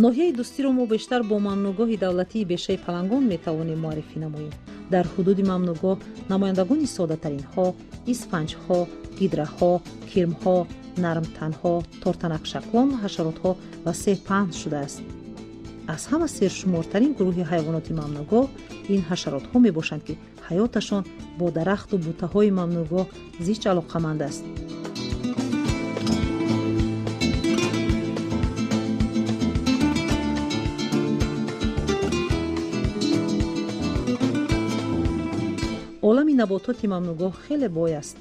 Ноҳияи Дӯстиро мо бештар бо мамнӯъгоҳи давлатии Бешаи Палангон метавонем муаррифӣ намоем. Дар ҳудуди мамнӯъгоҳ намояндагони соддатаринҳо, испанҷҳо, гидраҳо, кирмҳо, нармтанҳо, тортанакшаклон ва ҳашаротҳо васеъ паҳн шудааст. Аз ҳама сершумортарин гурӯҳи ҳайвоноти мамнӯъгоҳ ин ҳашаротҳо мебошанд, ки ҳаёташон бо дарахту бутаҳои мамнӯъгоҳ зич алоқаманд аст. Олами набототи мамнӯъгоҳ хеле бой аст.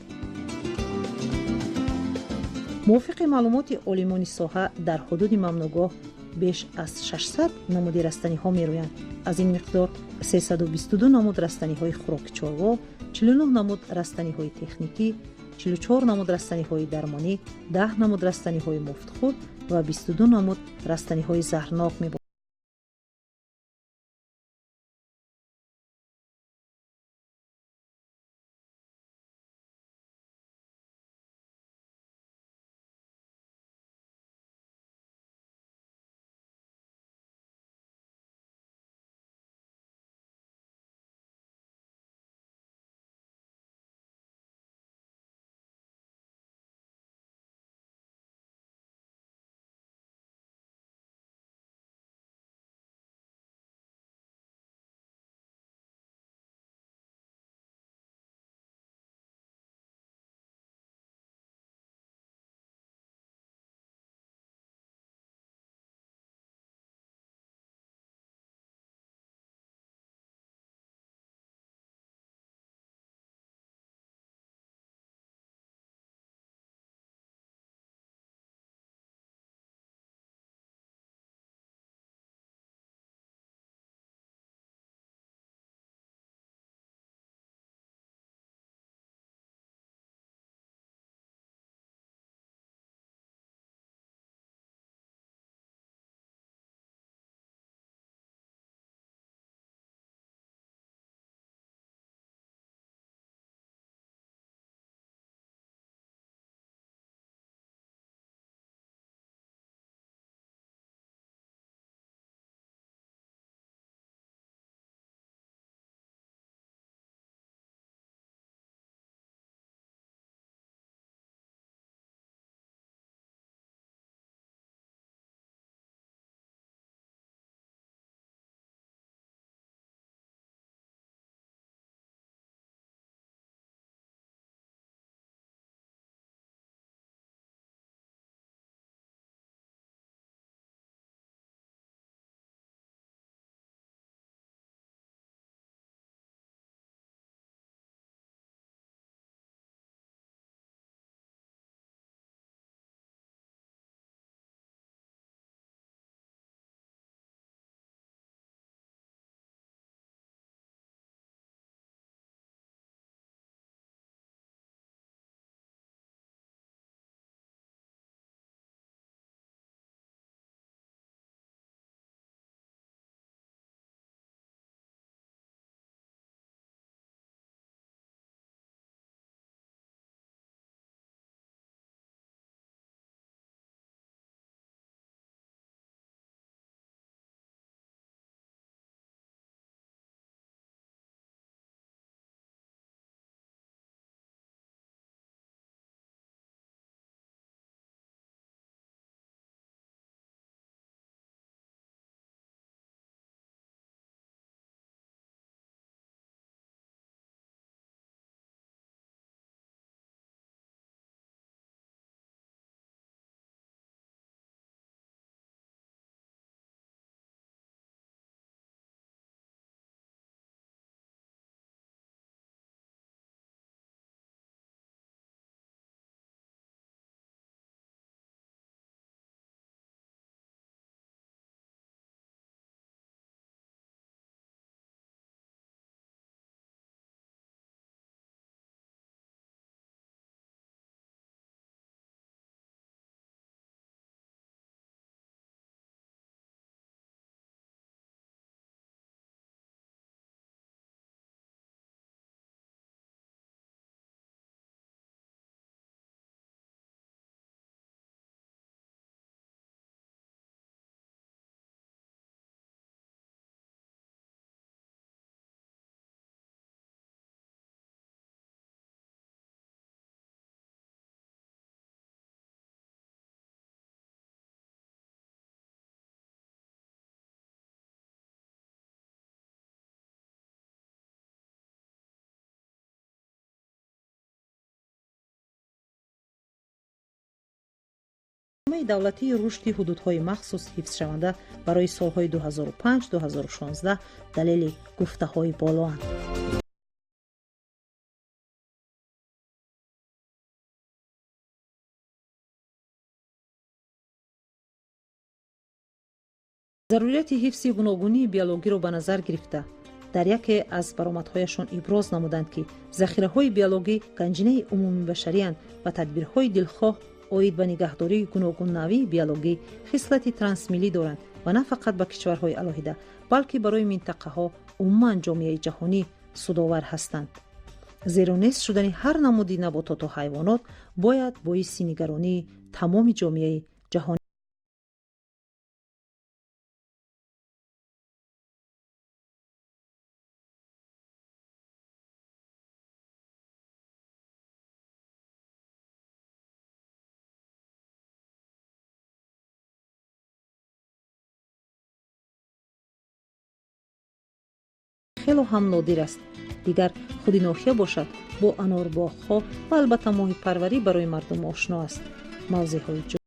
Мувофиқи маълумоти олимони соҳа, дар ҳудуди мамнӯъгоҳ беш аз 600 намуди растаниҳо мерӯянд. Аз ин миқдор 322 намуд растаниҳои хӯроки чорво, 49 намуд растаниҳои техникӣ, 44 намуд растаниҳои дармонӣ, 10 намуд растаниҳои муфтхӯр ва 22 намуд растаниҳои заҳрнок мебошанд. Барномаи давлатии рушди ҳудудҳои махсус ҳифзшаванда барои солҳои 2005-2016 далели гуфтаҳои болоанд. Зарурияти ҳифзи гуногунии биологиро ба назар гирифта, дар яке аз баромадҳояшон иброз намуданд, ки захираҳои биологӣ ганҷинаи умумибашариянд ва тадбирҳои дилхоҳ оид ба нигаҳдории гуногуннавъии биологӣ хислати трансмиллӣ доранд ва на фақат ба кишварҳои алоҳида, балки барои минтақаҳо, умуман ҷомеаи ҷаҳонӣ судовар ҳастанд, зеро нест шудани ҳар намуди набототу ҳайвонот бояд боиси нигаронии тамоми ҷомеаи ҷаҳонӣ. Хело ҳам нодир аст. Дигар худи ноҳия бошад, бо анорбоғҳо ва албатта моҳипарварӣ барои мардум ошно аст. Мавзеъҳои